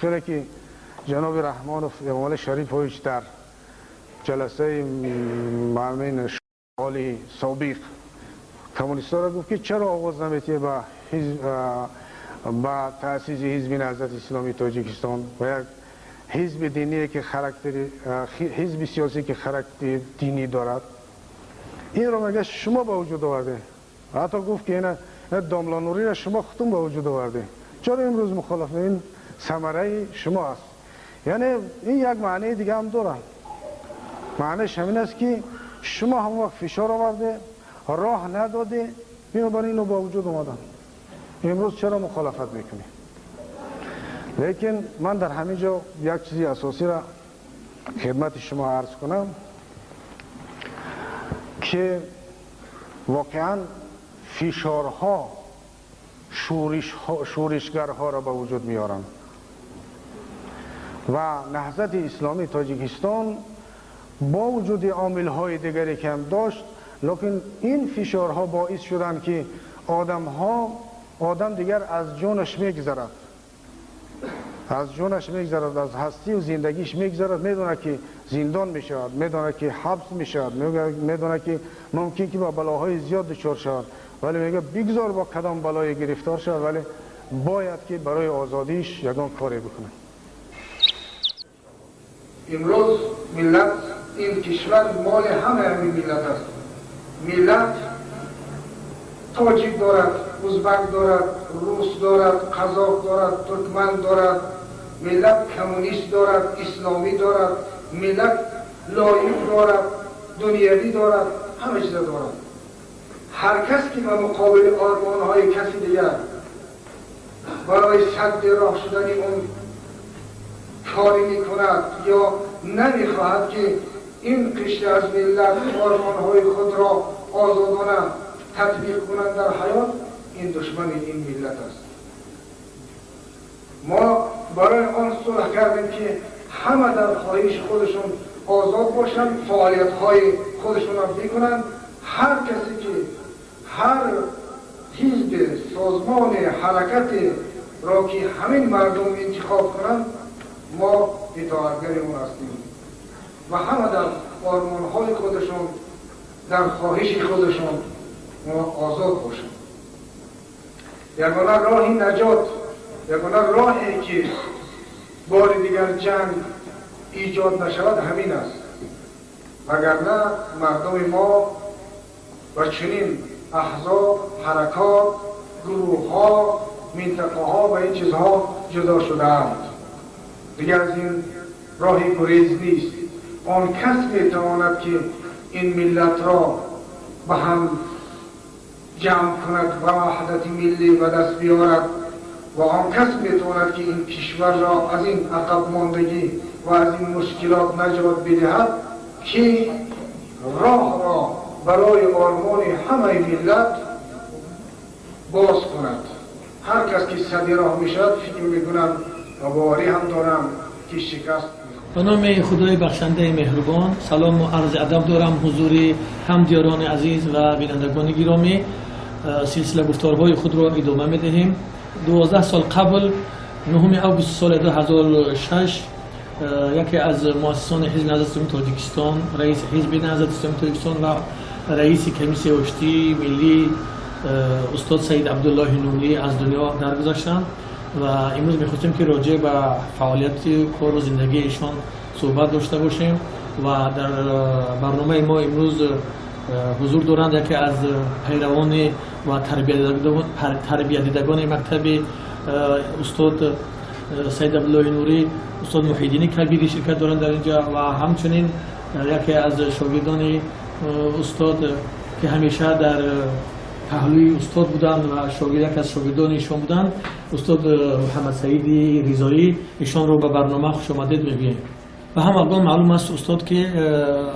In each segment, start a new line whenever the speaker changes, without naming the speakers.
Чӣ ки ҷаноби Раҳмонов Эмомалӣ Шарипович дар ҷаласаи маъмин оли собиқ коммунистҳоро гуфт, ки чаро оғоз наметиҳед ба таъсиси Ҳизби Наҳзати Исломии Тоҷикистон ва як ҳизби диние, ки характери ҳизби сиёсӣ, ки характери динӣ дорад. Инро мега, шумо ба вуҷуд овардед. Ҳатто гуфт, ки ина домла Нуриро шумо худтун ба вуҷуд овардед, чаро имрӯз мухолиф? Ин самараи шумо аст. Яъне ин як маънии дига ҳам дорад. Маънаш ҳамин аст, ки шумо ҳамон вақт фишор оварде, роҳ надоде, бинобар ин ба вуҷуд омаданд. Имрӯз чаро мухолафат мекунӣ? Лекин ман дар ҳамин ҷо як чизи асосиро хидмати шумо арз кунам, ки воқеан фишорҳо шӯришгарҳоро ба вуҷуд меоранд ва Наҳзати Исломии Тоҷикистон бо вуҷуди омилҳои дигаре, ки ҳам дошт, лекин ин фишорҳо боис шуданд, ки одамҳо, одам дигар аз ҷонаш мегзарад, аз ҷонаш мегзарад, аз ҳастию зиндагиш мегзарад. Медонад, ки зиндон мешавад, медонад, ки ҳабс мешавад, медонад, ки мумкин ки ба балоҳои зиёд дучор шавад, вале мегӯяд, бигзор бо кадом балое гирифтор шавад, вале бояд ки барои озодиш ягон коре бикунад.
Имрӯз миллат, ин кишвар моли ҳамаи ҳамин миллат аст. Миллат тоҷик дорад, узбак дорад, рус дорад, қазоқ дорад, туркман дорад, миллат коммунист дорад, исломӣ дорад, миллат лоик дорад, дунявӣ дорад, ҳама чиза дорад. Ҳар кас ки ба муқобили ормонҳои каси дигар барои садди роҳ шудани он кори мекунад ё намехоҳад, ки ин қишри аз миллат ормонҳои худро озодона татбиқ кунанд дар ҳаёт, ин душмани ин миллат аст. Мо барои он сулҳ кардем, ки ҳама дар хоҳиши худашон озод бошанд, фаъолиятҳои худашонро бикунанд. Ҳар касе ки ҳар ҳизбе, созмоне, ҳаракатеро ки ҳамин мардум интихоб кунанд, мо итоатгари он ҳастем ва ҳама дар ормонҳои худашон, дар хоҳиши худашон мо озод бошанд. Ягона роҳи наҷот, ягона роҳе ки бори дигар ҷанг эҷод нашавад, ҳамин аст. Вагарна мардуми мо ба чунин аҳзоб, ҳаракот, гурӯҳҳо, минтақаҳо ва ин чизҳо ҷудо шудаанд. Дигар аз ин роҳи гурез нест. Он кас метавонад, ки ин миллатро ба ҳам ҷамъ кунад ва ваҳдати миллӣ ба даст биёрад ва он кас метавонад, ки ин кишварро аз ин ақабмондагӣ ва аз ин мушкилот наҷот бидиҳад, ки роҳро барои ормони ҳамаи миллат боз кунад. Ҳар кас ки сади роҳ мешавад, фикр мекунам ва боварӣ ҳам дорам, ки шикаст.
Ба номи Худои бахшандаи меҳрубон салому арзи адаб дорам ҳузури ҳамдиёрони азиз ва бинандагони гиромӣ. Силсила гуфторҳои худро идома медиҳем. 12 сол қабл, 9 августи соли 2006, яке аз муассисони Ҳизби Наҳзати Исломии Тоҷикистон, раиси Ҳизби Наҳзати Исломии Тоҷикистон ва раиси Комиссияи оштии миллӣ, устод Саид Абдуллоҳи Нурӣ аз дунё даргузаштанд ва имрӯз мехостем, ки роҷеъ ба фаъолияти кору зиндагии эшон суҳбат дошта бошем. Ва дар барномаи мо имрӯз ҳузур доранд яке аз пайравони ва тарбиятдидагони мактаби устод Саид Абдуллоҳи Нурӣ, устод Муҳиддини Кабирӣ ширкат доранд дар инҷа ва ҳамчунин яке аз шогирдони устод, ки ҳамеша дар паҳлӯи устод буданд ва яке аз шогирдони ишон буданд, устод Муҳаммадсаиди Ризоӣ. Ишонро ба барнома хушомадед мегӯем. Ба ҳамагон маълум аст, устод, ки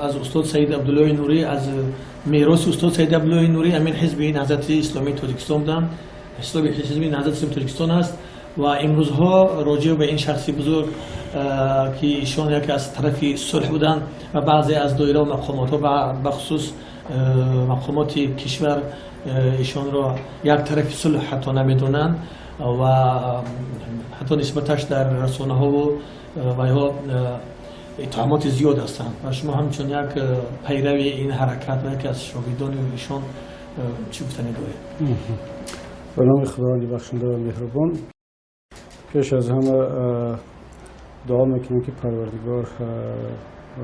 аз устод Саид Абдуллоҳи Нурӣ, аз мероси устод Саид Абдуллоҳи Нурӣ ҳамин Ҳизби Наҳзати Исломии Тоҷикистон буданд, ҳизби Наҳзати Исломии Тоҷикистон аст. Ва имрӯзҳо роҷеъ ба ин шахси бузург, ки ишон яке аз тарафи сулҳ буданд ва баъзе аз доира ва мақомотҳо, бахусус мақомоти кишвар, ишонро як тарафи сулҳ ҳатто намедонанд. Ва ҳатто нисбаташ дар расонаҳову вайҳо иттиҳомоти зиёд ҳастанд. Ва шумо ҳамчун як пайрави ин ҳаракат ва яке аз шогирдони ишон чӣ гуфтанӣ доред?
Ба номи Худованди бахшанда ва меҳрубон. Пеш аз ҳама дуо мекунем, ки Парвардигор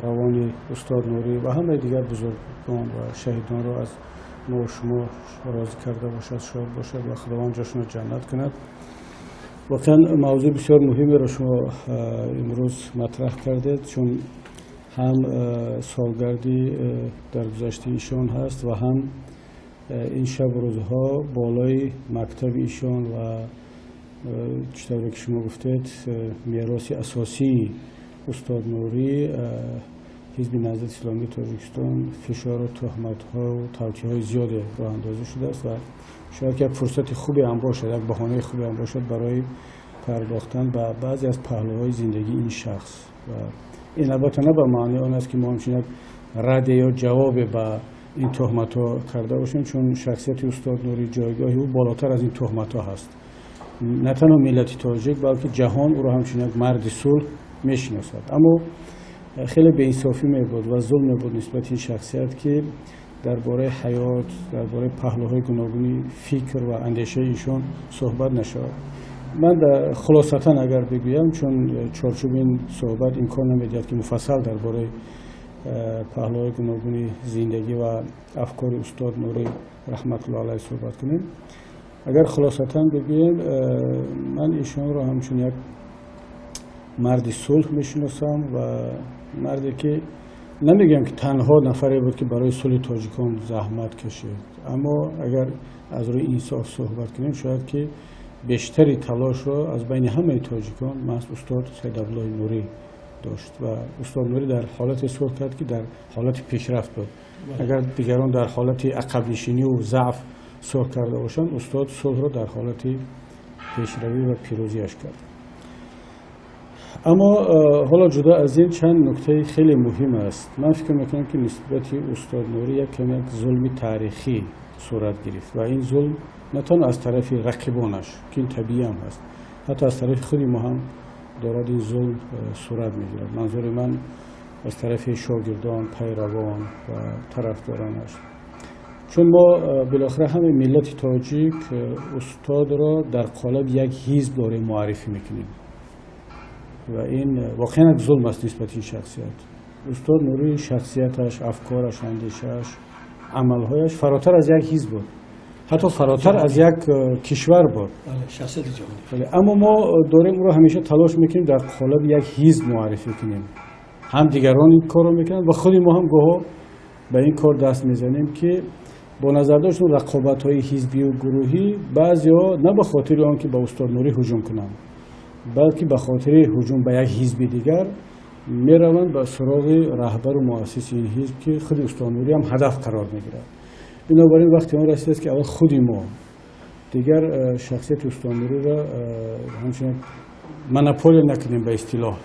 равони устод Нурӣ ва ҳамаи дигар бузургон ва шаҳидонро аз мо ва шумо розӣ карда бошад, шод бошад ва Худованд ҷошонро ҷаннат кунад. Воқеан, мавзӯи бисёр муҳимеро шумо имрӯз матраҳ кардед, чун ҳам солгарди даргузашти ишон ҳаст ва ҳам ин шабу рӯзҳо болои мактаби ишон ва, чӣ тавре ки шумо гуфтед, мероси асосии устод Нурӣ, Ҳизби Наҳзати Исломии Тоҷикистон, фишору туҳматҳо тавтиаҳои зиёде роҳандозӣ шудааст ва шояд як фурсати хубе ҳам бошад, як баҳонаи хубе ҳам бошад барои пардохтан ба баъзе аз паҳлӯҳои зиндагии ин шахс. Ва ин албатта на ба маънии он аст, ки мо ҳамчун як радде ё ҷавобе ба ин туҳматҳо карда бошем, чун шахсияти устод Нурӣ, ҷойгоҳи ӯ болотар аз ин туҳматҳо ҳаст. На танҳо миллати тоҷик, балки ҷаҳон ӯро ҳамчун як марди сулҳ мешиносад. Аммо хеле беинсофӣ мебуд ва зулм мебуд нисбати ин шахсият, ки дар бораи ҳаёт, дар бораи паҳлӯҳои гуногуни фикр ва андешаи ишон суҳбат нашавад. Ман хулосатан агар бигӯям, чун чорчӯби ин суҳбат имкон намедиҳад, ки муфассал дар бораи паҳлӯҳои гуногуни зиндагӣ ва афкори устод Нурӣ раҳматулло алайҳ суҳбат кунем, агар хулосатан бигӯем, ман ишонро ҳамчун як марди сулҳ мешиносам ва марде ки, намегӯям ки танҳо нафаре буд, ки барои сулҳи тоҷикон заҳмат кашид, аммо агар аз рӯи инсоф суҳбат кунем, шояд ки бештари талошро аз байни ҳамаи тоҷикон маҳз устод Саид Абдуллоҳи Нурӣ дошт. Ва устод Нурӣ дар ҳолате сулҳ кард, ки дар ҳолати пешрафт буд. Агар дигарон дар ҳолати ақабнишиниву заъф сулҳ карда бошанд, устод сулҳро дар ҳолати пешравӣ ва пирӯзиаш кард. Аммо ҳоло ҷудо аз ин чанд нуктаи хеле муҳим аст. Ман фикр мекунам, ки нисбати устод Нурӣ як каме як зулми таърихӣ сурат гирифт ва ин зулм на танҳо аз тарафи рақибонаш, ки ин табиӣ ҳам ҳаст, ҳатто аз тарафи худи мо ҳам дорад ин зулм сурат мегирад. Манзури ман аз тарафи шогирдон, пайравон ва тарафдоронаш, чун мо билохира ҳамаи миллати тоҷик устодро дар қолаби як ҳизб дорем муаррифӣ мекунем ва ин воқеан як зулм аст нисбати ин шахсият. Устод Нурӣ шахсияташ, афкораш, андешааш, амалҳояш фаротар аз як ҳизб буд, ҳатто фаротар аз як кишвар буд. Аммо мо дорем ӯро ҳамеша талош мекунем дар қолаби як ҳизб муаррифӣ кунем. Ҳам дигарон ин корро мекунанд ва худи мо ҳам гоҳо ба ин кор даст мезанем, ки бо назардошти он рақобатҳои ҳизбию гурӯҳӣ баъзеҳо на ба хотири он ки ба устод Нурӣ ҳуҷум кунанд, балки ба хотири ҳуҷум ба як ҳизби дигар мераванд ба суроғи раҳбару муассиси ин ҳизб, ки худи устод Нурӣ ҳам ҳадаф қарор мегирад. Бинобар ин вақти он расидааст, ки аввал худи мо дигар шахсияти устод Нуриро ҳамчунин монополия накунем, ба истилоҳ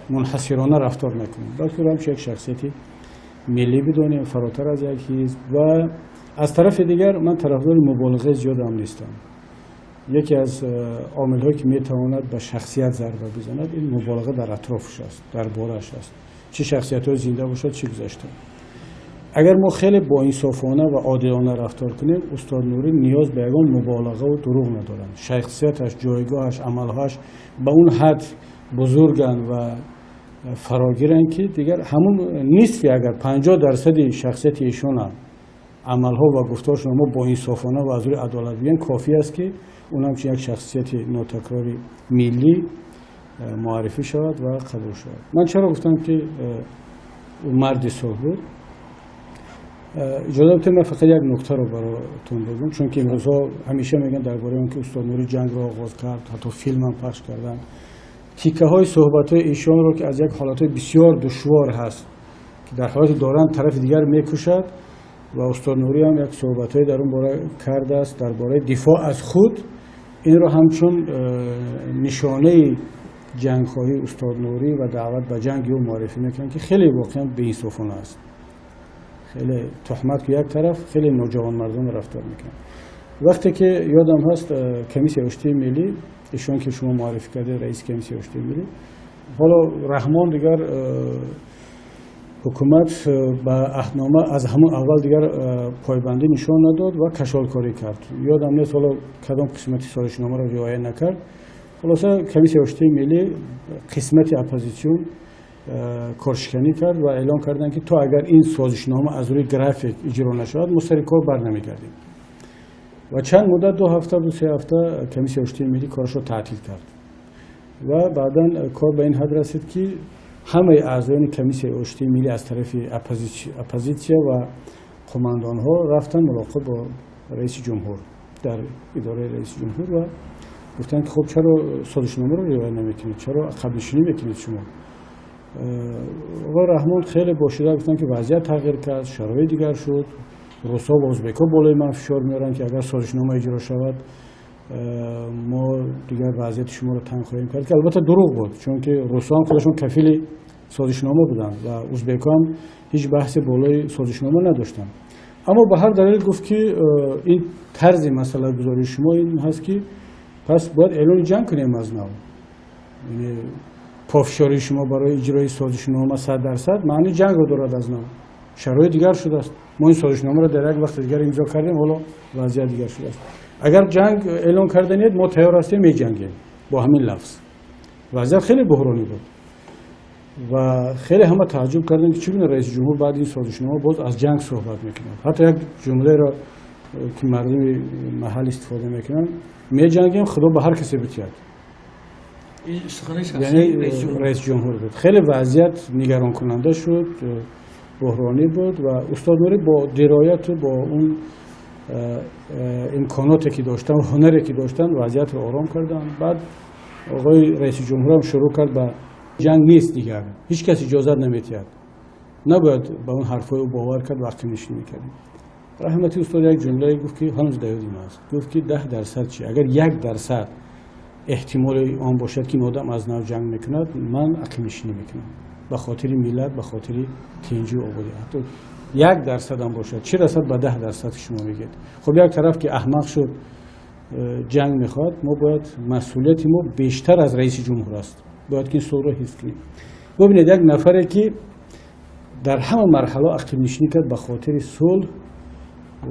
мунҳасирона рафтор накунем, балки ӯро ҳамчун як шахсияти миллӣ бидонем, фаротар аз як ҳизб. Ва аз тарафи дигар ман тарафдори муболиғаи зиёдам нестам. Яке аз омилҳое, ки метавонад ба шахсият зарба бизанад, ин муболиға дар атрофаш аст, дар борааш аст, чӣ шахсиятҳои зинда бошад, чӣ гузашта. Агар мо хеле боинсофона ва одилона рафтор кунем, устод Нурӣ ниёз ба ягон муболиғаву дурӯғ надоранд. Шахсияташ, ҷойгоҳаш, амалҳояш ба он ҳад бузурганд ва фарогиранд, ки дигар ҳамун нисфи, агар 50 дарсади шахсияти ишона, амалҳо ва гуфторшон мо боинсофона ва аз рӯи адолат бигӯем, кофӣ аст, ки он ҳамчун як шахсияти нотакрори миллӣ муаррифӣ шавад ва қабул шавад. Ман чаро гуфтам, ки ӯ марди сулҳ буд? Иҷоза бидиҳед, ман фақат як нуктаро баротон бигӯм, чунки имрӯзҳо ҳамеша мегӯянд дар бораи он ки устод Нурӣ ҷангро оғоз кард, ҳатто филмам пахш карданд, тикаҳои суҳбатҳои ишонро, ки аз як ҳолатҳои бисёр душвор ҳаст, ки дар ҳолате доранд тарафи дигар мекушад ва устод Нурӣ ҳам як суҳбатҳое дар он бора кардааст, дар бораи дифоъ аз худ, инро ҳамчун нишонаи ҷангхоҳии устод Нурӣ ва даъват ба ҷанги ӯ муаррифӣ мекунанд, ки хеле воқеан беинсофона аст. Хеле туҳмат ки як тараф, хеле ноҷавонмардона рафтор мекунанд. Вақте ки ёдам ҳаст, комиссияи оштии миллӣ, ишон ки шумо муаррифӣ кардед, раиси комиссияи оштии миллӣ, ҳоло Раҳмон дигар ҳукумат ба аҳднома аз ҳамон аввал дигар пойбандӣ нишон надод ва кашолкорӣ кард. Ёдам нест, ҳоло кадом қисмати созишномаро риоя накард. Хулоса, комиссияи оштии миллӣ қисмати оппозитсион коршиканӣ кард ва эълон карданд, ки то агар ин созишнома аз рӯи график иҷро нашавад, мо сари кор барнамегардем. Ва чанд муддат, 2 ҳафта, 2-3 ҳафта, комиссияи оштии миллӣ корашро таътил кард. Ва баъдан кор ба ин ҳад расид, ки ҳамаи аъзоёни комиссияи оштии миллӣ аз тарафи оппозитсия ва қумандонҳо рафтанд мулоқот бо раиси ҷумҳур дар идораи раиси ҷумҳур ва гуфтанд, ки хуб, чаро созишномаро риоя намекунед, чаро ақабнишинӣ мекунед шумо? Оғои Раҳмон хеле бошида гуфтанд, ки вазъият тағйир кард, шароит дигар шуд, русҳо ва узбекҳо болои ман фишор меоранд, ки агар созишнома иҷро шавад, мо дигар вазъияти шуморо танг хоҳем кард, ки албатта дурӯғ буд, чунки русҳо ҳам худашон кафили созишнома буданд ва узбекҳо ҳам ҳеҷ баҳсе болои созишнома надоштанд. Аммо ба ҳар далел гуфт, ки ин тарзи масъалагузории шумо ин ҳаст, ки пас бояд эълони ҷанг кунем аз нав. Яъне пофишории шумо барои иҷрои созишнома 100% маъни ҷангро дорад. Аз нав шароит дигар шудааст, мо ин созишномаро дар як вақти дигар имзо кардем, ҳоло вазъият дигар шудааст. Агар ҷанг эълон карданед, мо тайёр ҳастем, меҷангем. Бо ҳамин лафз вазъият хеле буҳронӣ буд ва хеле ҳама тааҷҷуб карданд, ки чӣ гуна раиси ҷумҳур баъди ин созишнома боз аз ҷанг суҳбат мекунад. Ҳатто як ҷумлаеро, ки мардуми маҳал истифода мекунанд: «Меҷангем, худо ба ҳар касе битиҳад». Яъне раиси ҷумҳур буд. Хеле вазъият нигаронкунанда шуд, буҳронӣ буд ва устод Нурӣ бо дирояту бо он имконоте ки доштанд, ҳунаре ки доштанд, вазъиятро ором карданд. Баъд оғои раиси ҷумҳурам шурӯъ кард ба ҷанг нест, дигар ҳеҷ кас иҷозат наметиҳад, набояд ба он ҳарфҳои ӯ бовар кард ва ақибнишинӣ мекардем. Раҳмати устод як ҷумлае гуфт, ки ҳанӯз дар ёдим аст. Гуфт, ки 10% чи, агар 1% эҳтимоли он бошад, ки ин одам аз нав ҷанг мекунад, ман ақибнишинӣ мекунам ба хотири миллат, ба хотири тинҷию ободӣ. Ҳатто 1%-ам бошад, чӣ расад ба 10%, ки шумо мегӯед. Хуб, як тараф ки аҳмақ шуд, ҷанг мехоҳад, мо бояд, масъулияти мо бештар аз раиси ҷумҳур аст, бояд ки ин сулҳро ҳифз кунем. Бубинед, як нафаре ки дар ҳама марҳала ақибнишинӣ кард ба хотири сулҳ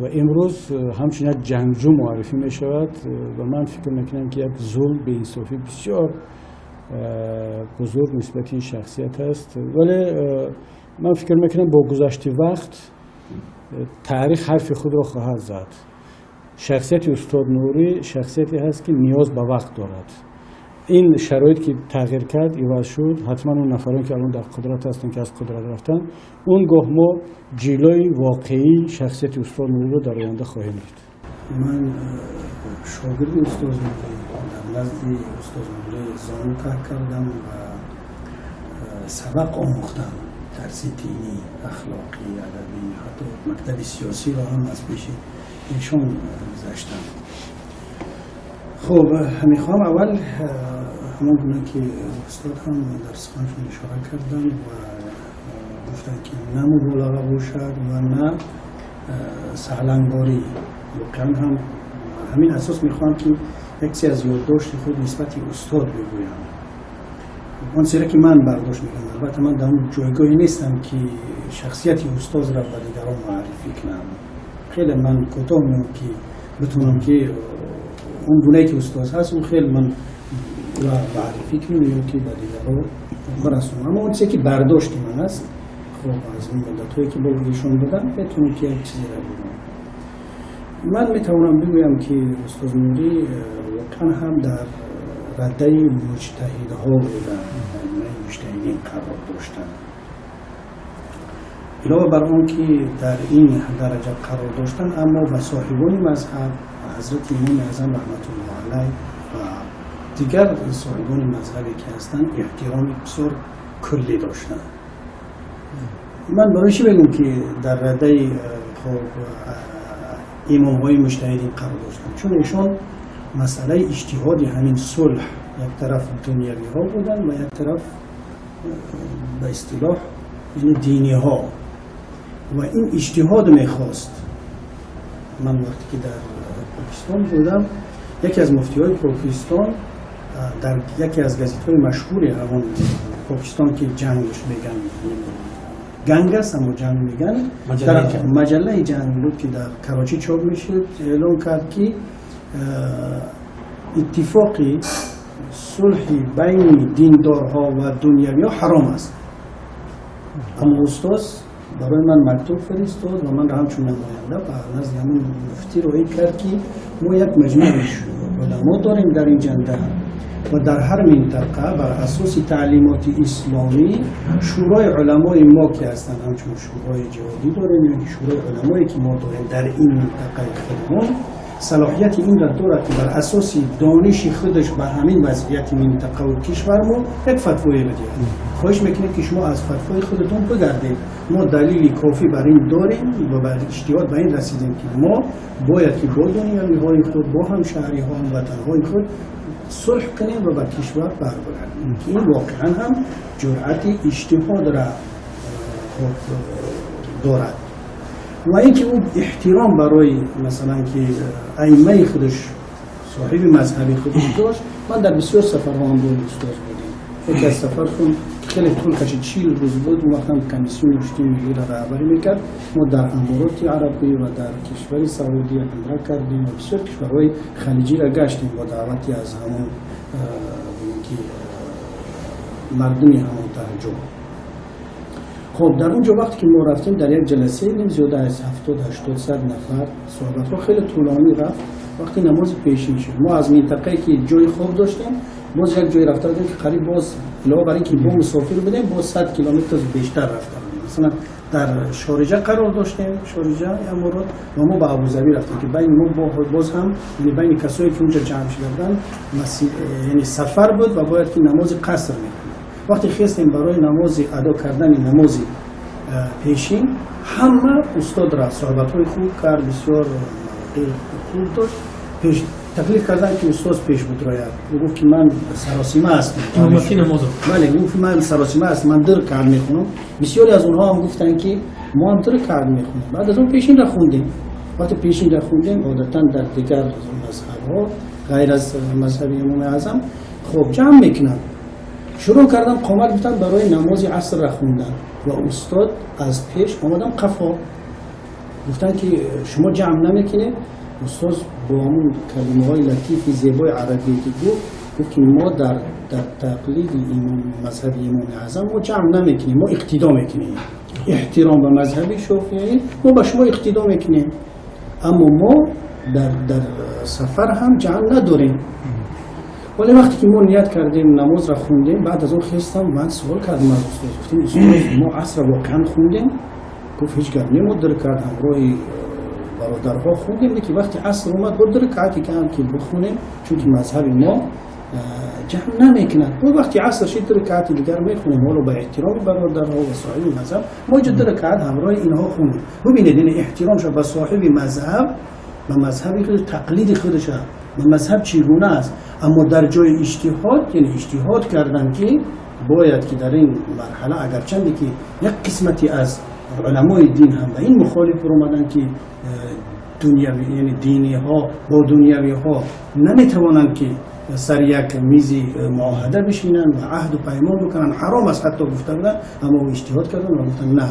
ва имрӯз ҳамчун як ҷангҷӯ муаррифӣ мешавад. Ва ман фикр мекунам, ки як зулм, беинсофӣ бисёр бузург нисбати ин шахсият аст. Вале ман фикр мекунам, бо гузашти вақт таърих ҳарфи худро хоҳад зад. Шахсияти устод Нурӣ шахсияте ҳаст, ки ниёз ба вақт дорад. Ин шароит ки тағйир кард, иваз шуд, ҳатман он нафароне ки алон дар қудрат ҳастанд, ки аз қудрат рафтанд, он гоҳ мо ҷилои воқеии шахсияти устод Нуриро дар оянда хоҳем дид.
Ман шогирди устод Нурӣ, дар назди устод Нурӣ зону таҳ кардам ва сабақ омӯхтам, дарси динӣ, ахлоқӣ, адабӣ, ҳатто мактаби сиёсиро ҳам аз пеши эшон гузаштам. Хуб, мехоҳам аввал ҳамон гуна ки устод ҳам дар суханшон ишора карданд ва гуфтанд, ки на муболиға бошад ва на саҳлангорӣ. Воқеан ҳам ҳамин асос мехоҳам, ки як чизе аз ёддошти худ нисбати устод бигӯям, он чизеро ки ман бардошт мекунам. Албатта, ман дар он ҷойгоҳе нестам, ки шахсияти устозро ба дигарон муаррифӣ кунам. Хеле ман кӯтоҳ меом, ки битонам, ки он гунае ки устоз ҳаст, он хеле ман ӯро муаррифӣ кунам ё ки ба дигарон барасонам. Аммо он чизе ки бардошти ман аст, хуб, аз он муддатҳое ки бо эшон будам, метавонам ки як чизеро бигӯям. Ман метавонам бигӯям, ки устоз Нурӣ воқеан ҳам дар раддаи муҷтаҳидҳо буданд, муҷтаҳидин қарор доштанд. Илова бар он ки дар ин дараҷа қарор доштанд, аммо ба соҳибони мазҳаб, ҳазрати Имоми Аъзам раҳматуллоҳ алайҳ ва дигар соҳибони мазҳабе ки ҳастанд, эҳтироми бисёр куллӣ доштанд. Ман барои чӣ мегӯм, ки дар раддаи, хуб, имомҳои муҷтаҳидин қарор доштанд? Чун эшон масъалаи иҷтиҳоди ҳамин сулҳ, як тараф дунявиҳо буданд ва як тараф, ба истилоҳ, яъне диниҳо, ва ин иҷтиҳод мехост. Ман вақте ки дар Покистон будам, яке аз муфтиҳои Покистон дар яке аз газетҳои машҳури ҳамон Покистон, ки Ҷангш меган, Ганг аст, аммо Ҷанг меган, маҷаллаи Ҷанг буд, ки дар Карочӣ чоп мешуд, эълон кард, ки иттифоқи сулҳи байни диндорҳо ва дунявиҳо ҳаром аст. Аммо устоз барои ман мактуб фиристод ва манро ҳамчун намоянда ба назди ҳамон муфтӣ роҳӣ кард, ки мо як маҷмӯи уламо дорем дар ин ҷанда ва дар ҳар минтақа бар асоси таълимоти исломӣ шӯрои уламои мо, ки ҳастанд, ҳамчун шӯрои ҷиҳодӣ дорем ё шӯрои уламое, ки мо дорем дар ин минтақаи худамон, салоҳияти инро дорад, ки бар асоси дониши худаш ба ҳамин вазъияти минтақаву кишвар мо як фатвое бидиҳад. Хоҳиш мекунем, ки шумо аз фатвои худатон бигардед. Мо далили кофӣ бар ин дорем ва бар иҷтиҳод ба ин расидем, ки мо бояд ки бо дунявиҳои худ, бо ҳамшаҳриҳо, ҳамватанҳои худ сулҳ кунем ва ба кишвар баргардем, ки ин воқеан ҳам ҷуръати иҷтиҳодра дорад. Ва ин ки ӯ эҳтиром барои, масалан, ки аиммаи худаш, соҳиби мазҳаби худаш дошт. Ман дар бисёр сафарҳо ҳам бо устоз будем. Яке аз сафаршон хеле тӯл кашид, 40 рӯз буд. Он вақт ҳам Комиссиони рушди миллиро раҳбарӣ мекард. Мо дар Амороти Арабӣ ва дар кишвари Саудия умра кардем ва бисёр кишварҳои халиҷиро гаштем бо даъвати аз ҳамон ки мардуми ҳамон таҳҷо. Хоб, дар он ҷо вақте ки мо рафтем, дар як ҷаласае будем, зиёда аз 70, 80, 100 нафар. Суҳбатҳо хеле тӯлонӣ рафт. Вақти намози пешин шуд, мо аз минтақае, ки ҷои хоб доштем, боз як ҷое рафта будем, ки қариб боз илова бар ин ки бо мусофир будем, боз 100 километр бештар рафта будем. Масалан, дар Шориҷа қарор доштем, Шориҷа Аморот, ва мо ба Абузабӣ рафтем, ки байни мо боз ҳам, яъне байни касое, ки унҷа ҷамъ шуда буданд, яъне сафар буд ва бояд ки намози қаср мекунем. Вақте хестем барои намози адо кардани намози пешин, ҳама устодра суҳбатҳои хуб кард, бисёр мавқеи хуб дошт. Пеш таклиф карданд, ки устоз пеш будрояд. Ӯ гуфт, ки ман саросима ҳастам.
Имомати намозо.
Бале, гуфт, ман саросима ҳастам, ман ду ракаат мехонам. Бисёре аз онҳо ҳам гуфтанд, ки мо ҳам ду ракаат мехонем. Баъд аз он пешинра хондем. Вақте пешинра хондем, одатан дар дигар мазҳабҳо, ғайр аз мазҳаби Имоми Аъзам, хоб, ҷамъ мекунанд. Шурӯъ кардам, қомат гуфтанд барои намози асрра хондан ва устод аз пеш омадам қафо. Гуфтанд, ки шумо ҷамъ намекунед. Устоз бо ҳамун калимаҳои латифи зебои арабие, ки гуфт, гуфт, ки мо дар тақлиди имом, мазҳаби Имоми Аъзам мо ҷамъ намекунем, мо иқтидо мекунем. Эҳтиром ба мазҳаби шофиӣ, мо ба шумо иқтидо мекунем, аммо мо дар сафар ҳам ҷамъ надорем. Вале вақте ки мо ният кардем, намозро хондем, баъд аз он хестам, ман суол кардам аз устоз, гуфтем: «Устоз, мо асрро воқеан хондем?» Гуфт: «Ҳеҷ гап не, мо ду ракат ҳамроҳи бародарҳо хондем, ки вақти аср омад, бо ду ракати кам ки бихонем, чунки мазҳаби мо ҷамъ намекунад. Бо вақти аср шид, ду ракати дигар мехонем. Ҳоло ба эҳтироми бародарҳо ва соҳиби мазҳаб мо инҷо ду ракат ҳамроҳи инҳо хондем». Бубинед, ин эҳтиромша ба соҳиби мазҳаб, ба мазҳаби худ, тақлиди худша ба мазҳаб чӣ гуна аст. Аммо дар ҷои иҷтиҳод, яъне иҷтиҳод кардан, ки бояд ки дар ин марҳала, агарчанде ки як қисмати аз уламои дин ҳам ба ин мухолиф баромаданд, ки дунявӣ, яъне диниҳо бо дунявиҳо наметавонанд, ки сари як мизи муоҳада бишинанд ва аҳду паймон бикунанд, ҳаром аст ҳатто гуфта буданд, аммо иҷтиҳод карданд ва гуфтанд: на,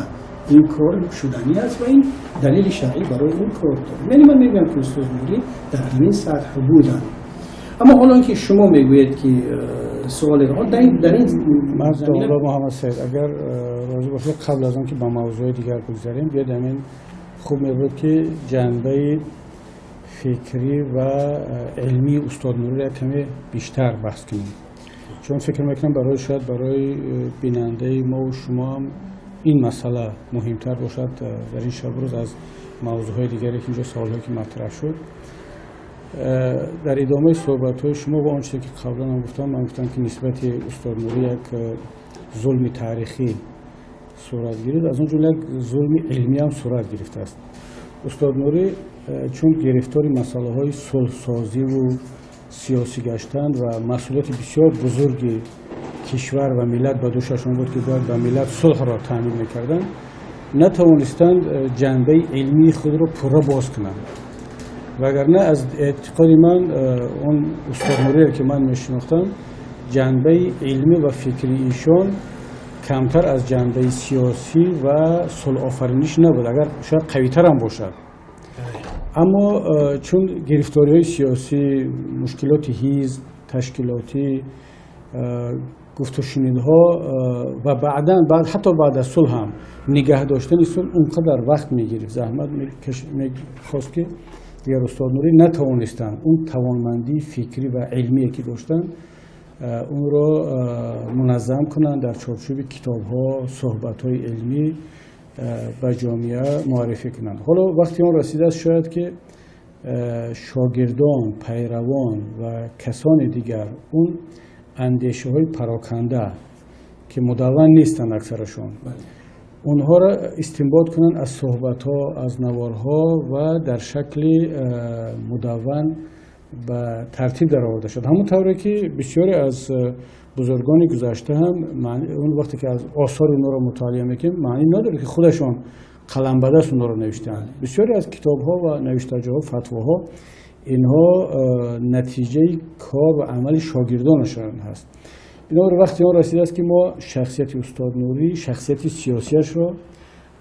ин кор шуданӣ аст ва ин далели шаръӣ барои ин кор дорем. Яъне ман мегӯям, ки устоз Нурӣ дар ҳамин сатҳ буданд. Аммо ҳоло ки шумо мегӯед, ки суоле дар ин
Ман, Муҳаммад Саид, агар розӣ бошед, қабл аз он ки ба мавзӯи дигар бигзарем, биёед, ҳамин хуб мебуд, ки ҷанбаи фикрӣ ва илмии устод Нуриро як каме бештар баҳс кунем, чун фикр мекунам, барои шояд барои бинандаи мову шумо ҳам ин масъала муҳимтар бошад дар ин шабу рӯз аз мавзӯъҳои дигаре, ки инҷо саволҳое, ки матраҳ шуд. Дар идомаи суҳбатҳои шумо ва он чизе, ки қаблан ҳам гуфтам, ман гуфтам, ки нисбати устод Нурӣ як зулми таърихӣ сурат гирифт, аз он ҷумла як зулми илмӣ ҳам сурат гирифтааст. Устод Нурӣ чун гирифтори масъалаҳои сулҳсозиву сиёсӣ гаштанд ва масъулияти бисёр бузурги кишвар ва миллат ба дӯшашон буд, ки бояд ба миллат сулҳро таъмин мекарданд, натавонистанд ҷанбаи илмии худро пурра боз кунанд. Вагарна аз эътиқоди ман он устод Нуриро ки ман мешинохтам, ҷанбаи илмӣ ва фикрии эшон камтар аз ҷанбаи сиёсӣ ва сулҳофариниш набуд, агар шояд қавитарам бошад. Аммо чун гирифториҳои сиёсӣ, мушкилоти ҳизб, ташкилотӣ, гуфтушунидҳо ва баъдан ҳатто баъд аз сулҳ ҳам нигаҳ доштани сулҳ он қадар вақт мегирифт, заҳмат мехост, ки дигар устод Нурӣ натавонистанд он тавонмандии фикрӣ ва илмие ки доштанд, онро муназзам кунанд, дар чорчӯби китобҳо, суҳбатҳои илмӣ ба ҷомеа муаррифӣ кунанд. Ҳоло вақти он расидааст, шояд ки шогирдон, пайравон ва касони дигар он андешаҳои пароканда, ки мудавван нестанд аксарашон, онҳоро истинбот кунанд аз суҳбатҳо, аз наворҳо ва дар шакли мудавван ба тартиб дароварда шуд. Ҳамон тавре ки бисёре аз бузургони гузашта ҳам, он вақте ки аз осори онҳоро мутолиа мекунем, маънӣ надорад, ки худашон қаламбадаст онҳоро навиштаанд. Бисёре аз китобҳо ва навиштаҷоҳо, фатвоҳо, инҳо натиҷаи кор ва амали шогирдонашон ҳаст. Бинобар вақти он расидааст, ки мо шахсияти устод Нурӣ, шахсияти сиёсиашро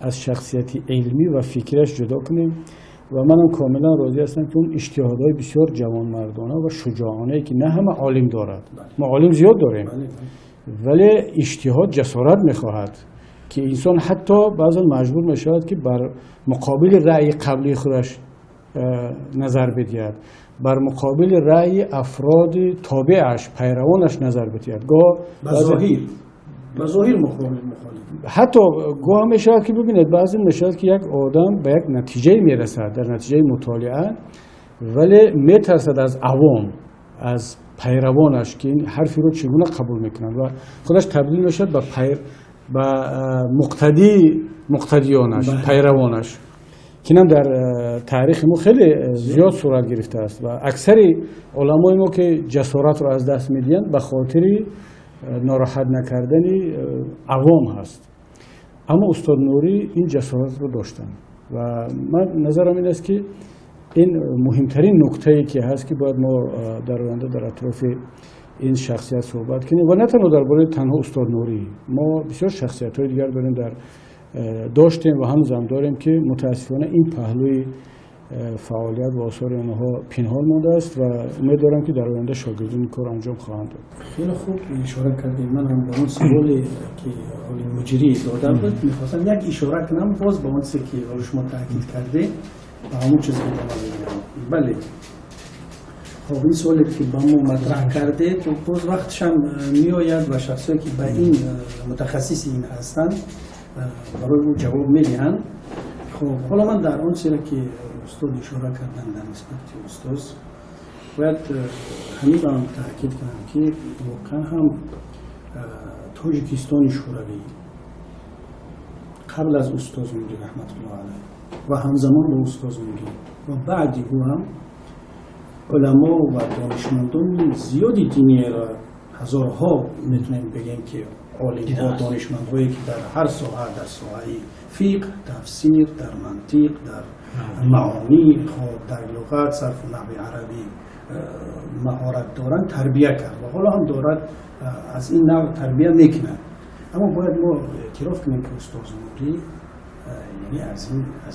аз шахсияти илмӣ ва фикриаш ҷудо кунем. Ва манам комилан розӣ ҳастам, ки он иҷтиҳодҳои бисёр ҷавонмардона ва шуҷоонае, ки на ҳама олим дорад, мо олим зиёд дорем, вале иҷтиҳод ҷасорат мехоҳад, ки инсон ҳатто баъзан маҷбур мешавад, ки бар муқобили раъйи қаблии худаш назар бидиҳад, бар муқобили раъйи афроди тобеаш, пайравонаш назар бидиҳад. Гоҳ
ба зоҳир мухолиф.
Ҳатто гоҳ мешавад, ки бибинед, баъзе мешавад, ки як одам ба як натиҷае мерасад дар натиҷаи мутолиа, вале метарсад аз авом, аз пайравонаш, ки ин ҳарфиро чӣ гуна қабул мекунанд, ва худаш табдил мешавад ба муқтадии муқтадиёнаш, пайравонаш, ки инам дар таърихи мо хеле зиёд сурат гирифтааст. Ва аксари уламои мо, ки ҷасоратро аз даст медиҳанд, ба хотири нороҳат накардани авом ҳаст. Аммо устод Нурӣ ин ҷасоратро доштанд ва ман назарам ин аст, ки ин муҳимтарин нуктае ки ҳаст, ки бояд мо дар оянда дар атрофи ин шахсият суҳбат кунем. Ва на танҳо дар бораи танҳо устод Нурӣ, мо бисёр шахсиятҳои дигар дорем, дар доштем ва ҳанӯзам дорем, ки мутаассифона ин паҳлӯи фаъолият ва осори онҳо пинҳон мондааст, ва умед дорам, ки дар оянда шогирдон ин кор анҷом хоҳанд дод.
Хеле хуб ишора кардем. Ман ҳам ба он саволе, ки ҳоли муҷрӣ дода буд, мехостам як ишора кунам. Боз ба он чизе, ки ҳоли шумо таъкид кардед, ба ҳамон чизе идома медиҳам. Бале, хоб, ин суоле, ки ба мо матраҳ кардед, боз вақташам меояд ва шахсое, ки ба ин мутахассиси ин ҳастанд, барои ӯ ҷавоб медиҳанд. Хоб, ҳоло ман дар он чизе, ки устод ишора карданд дар нисбати устоз, бояд ҳаминро ҳам таъкид кунам, ки воқеан ҳам Тоҷикистони Шӯравӣ қабл аз устоз Нурӣ раҳматуллоҳ алайҳ ва ҳамзамон бо устоз Нурӣ ва баъди ӯ ҳам уламо ва донишмандони зиёди диниеро, ҳазорҳо метавонем бигем, ки олимҳо, донишмандҳое, ки дар ҳар соҳа, дар соҳаи фиқҳ, тафсир, дар мантиқ, дар маонӣ, хоб, дар луғат, сарфу наҳви арабӣ маҳорат доранд, тарбия кард ва ҳоло ҳам дорад, аз ин навъ тарбия мекунад. Аммо бояд мо эътироф кунем, ки устоз Нурӣ яъне аз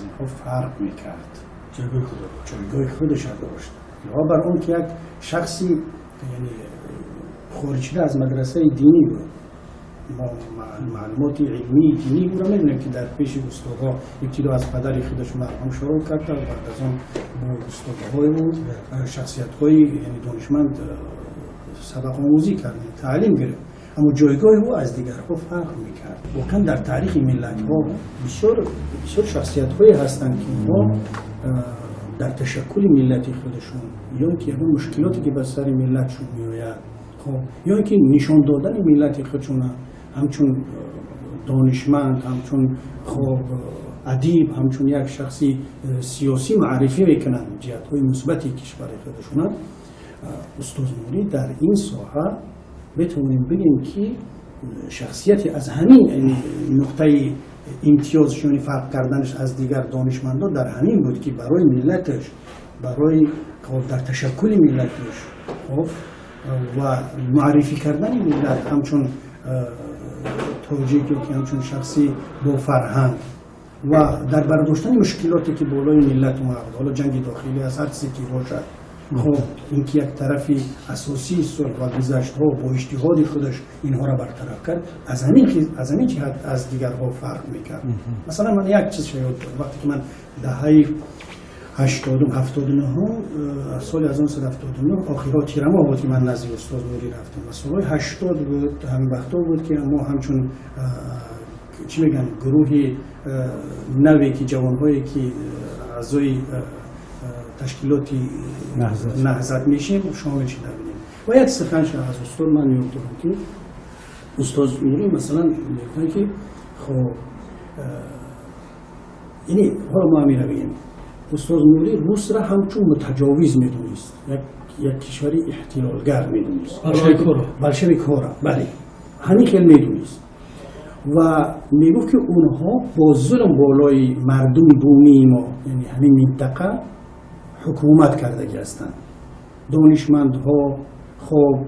инҳо фарқ мекард, ҷойгоҳи худашро дошт. Илова бар он ки як шахси яъне хориҷ шуда аз мадрасаи динӣ буд, мо маълумоти илмии динии ӯро медонем, ки дар пеши устодҳо ибтидо аз падари худаш марҳум шурӯъ карда, баъд аз он бо устодҳои ӯ, шахсиятҳои яъне донишманд сабақомӯзӣ кард, таълим гирифт. Аммо ҷойгоҳи ӯ аз дигарҳо фарқ мекард. Воқеан дар таърихи миллатҳо бисёр бисёр шахсиятҳое ҳастанд, ки инҳо дар ташаккули миллати худашон ё ин ки ягон мушкилоте, ки ба сари миллатшон меояд, хоб, ё ин ки нишон додани миллати худшона ҳамчун донишманд, ҳамчун, хоб, адиб, ҳамчун як шахси сиёсӣ маърифӣ мекунанд ҷиҳатҳои мусбати кишвари худашона. Устоз Нурӣ дар ин соҳа метавонем бигем, ки шахсияте аз ҳамин нуқтаи имтиёзшони фарқ карданаш аз дигар донишмандон дар ҳамин буд, ки барои миллаташ барои дар ташаккули миллат дошт, хоб, ва муаррифӣ кардани миллат ҳамчун тоҷик ё ки ҳамчун шахси бофарҳанг ва дар бардоштани мушкилоте ки болои миллат омад, ҳоло ҷанги дохилӣ аст, ҳар чизе ки бошад, хоб, ин ки як тарафи асосии сулҳ ва гузаштҳо бо иҷтиҳоди худаш инҳоро бартараф кард, аз ҳамин ҷиҳат аз дигарҳо фарқ мекард. Масалан, ман як чиз ёд дорам, вақте ки ман даҳаи 89 соли 1979 охирҳо тирамоҳ буд ки ман назди устод Нурӣ рафтам ва солҳои 80 буд, ҳамин вақтҳо буд ки мо ҳамчун чӣ мегӯянд, гурӯҳи наве ки ҷавонҳое ки аъзои ташкилоти Наҳзат мешем, шомил шуда будем. Ва як суханша аз устод ман ёд дорам ки устод Нурӣ масалан мегуфтанд ки хоб, яъне ҳоло мо ҳаминро бигем, устод Нурӣ русро ҳамчун мутаҷовиз медонист, як кишвари эҳтилолгар медонист, болшевикҳоро, бале, ҳамин хел медонист ва мегуфт ки онҳо бо зулм болои мардуми бумии мо, яъне ҳамин минтақа, ҳукумат кардагӣ ҳастанд. Донишмандҳо, хоб,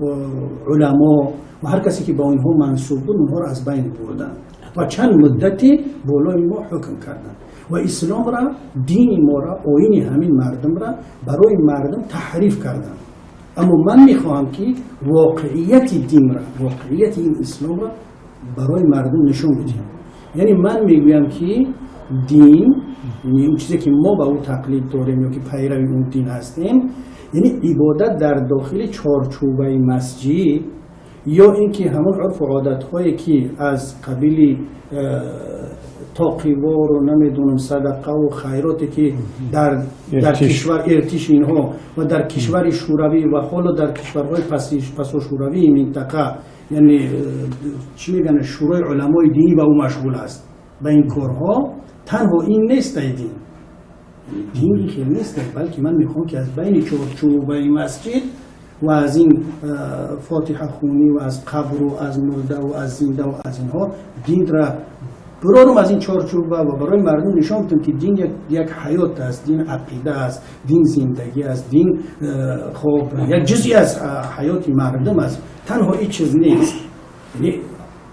уламо ва ҳар касе ки ба онҳо мансуб буд, онҳоро аз байн бурданд ва чанд муддате болои мо ҳукм карданд ва исломра, дини моро, оини ҳамин мардумра барои мардум таҳриф карданд. Аммо ман мехоҳам ки воқеияти динра, воқеияти ин исломра барои мардум нишон бидиҳам. Яъне ман мегӯям ки дин, он чизе ки мо ба ӯ тақлид дорем ё ки пайрави он дин ҳастем, яъне ибодат дар дохили чорчӯбаи масҷид ё ин ки ҳамон урфу одатҳое ки аз қабили тоқивору намедонам садақаву хайроте ки дар кишвар иртиш инҳо ва дар кишвари шӯравӣ ва ҳоло дар кишварҳои пасошӯравии минтақа, яъне чӣ мегӯянд, шӯрои уламои динӣ ба ӯ машғул аст ба ин корҳо, танҳо ин нест ай дин. Дин ин хел нест, балки ман мехоҳам ки аз байни чорчӯбаи масҷид ва аз ин фотиҳахунӣ ва аз қабру аз мурдаву аз зиндаву аз инҳо динра бирорум аз ин чорчӯба ва барои мардум нишон бидам ки дин як ҳаёт аст, дин ақида аст, дин зиндагӣ аст, дин хоб як ҷузъи аз ҳаёти мардум аст, танҳо ин чиз нест. Яъне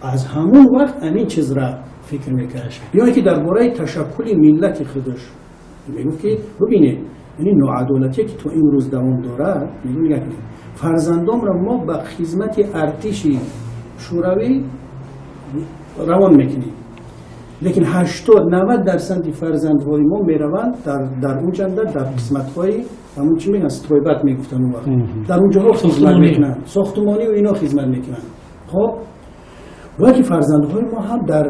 аз ҳамон вақт ҳамин чизра фикр мекард. Ё ин ки дар бораи ташаккули миллати худаш мегуфт ки бибинед, яъне ноадолатие ки то имрӯз давом дорад, мегӯяд фарзандонро мо ба хизмати артиши шӯравӣ равон мекунем, лекин 80-90% фарзандҳои мо мераванд дар он ҷанда дар қисматҳои ҳамон чӣ мегӯянд, стройбат мегуфтанд он вақт, дар он ҷоҳо хизмат мекунанд, сохтумонӣ ва ино хизмат мекунанд. Хоб, бояд ки фарзандҳои мо ҳам дар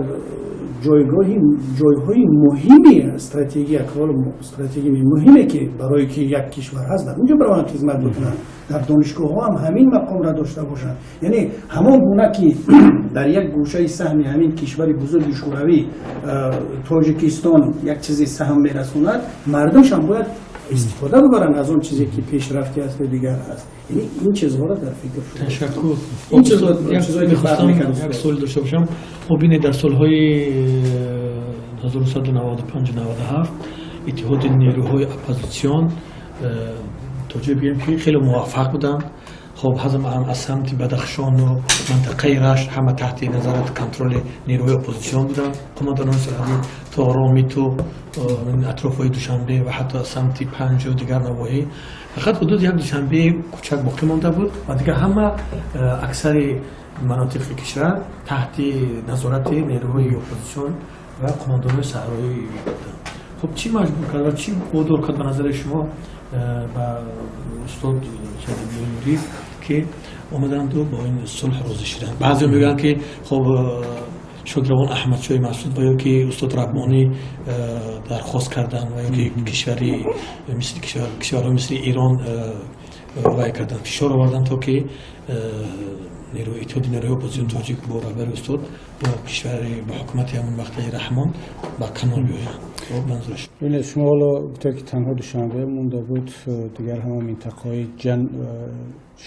ҷойҳои муҳими стратегия, стратегияи муҳиме ки барои ки як кишвар ҳаст, дар онҷо бараванд хизмат бикунанд, дар донишгоҳҳо ҳам ҳамин мақомра дошта бошанд. Яъне ҳамон гуна ки дар як гӯшаи саҳми ҳамин кишвари бузурги шӯравӣ Тоҷикистон як чизи саҳм мерасонад, мардумшам бояд истифода бибаранд аз он чизе ки пешрафти аст ва дигар аст. Яъне ин чизҳоро дар фикр шуда.
Ташаккур.
Ин чизҳое ки фарқ мекард.
Як суол дошта бошам. Хоб, бинед, дар солҳои 1995-97 иттиҳоди нерӯҳои оппозитсион то ҷое бигӯем ки хеле муваффақ буданд. Хоб, ҳазм аз самти Бадахшону минтақаи Рашт ҳама таҳти назарат контроли нерӯҳои оппозитсион буданд, қуманданони сарҳадӣ то Ромиту атрофҳои Душанбе ва ҳатто аз самти Панҷу дигар навоҳӣ. Фақат ҳудуди як Душанбеи кӯчак боқӣ монда буд ва дигар ҳама аксари манотиқи кишвар таҳти назорати нерӯҳои оппозитсион ва қуманданони саҳроӣ буданд. Хоб, чӣ маҷбур кард ва чӣ водор кард ба назари шумо ба устод Саид Абдуллои Нурӣ ки омаданду бо ин сулҳ розӣ шуданд? Баъзео мегӯянд ки хоб, шодравон Аҳмадшоҳи Масуд ва ё ки устод Раббонӣ дархост карданд ва ё ки кишвари мисли кишварҳои мисли Ирон вай карданд, фишор оварданд то ки иттиҳоди нерӯҳои оппозитсиони тоҷик бо раҳбари устод бо кишвари бо ҳукумати ҳамон вақтаи Раҳмон ба канор биёянд. Манзураш
бинед, шумо ҳоло гуфтед ки танҳо Душанбе монда буд, дигар ҳама минтақаҳои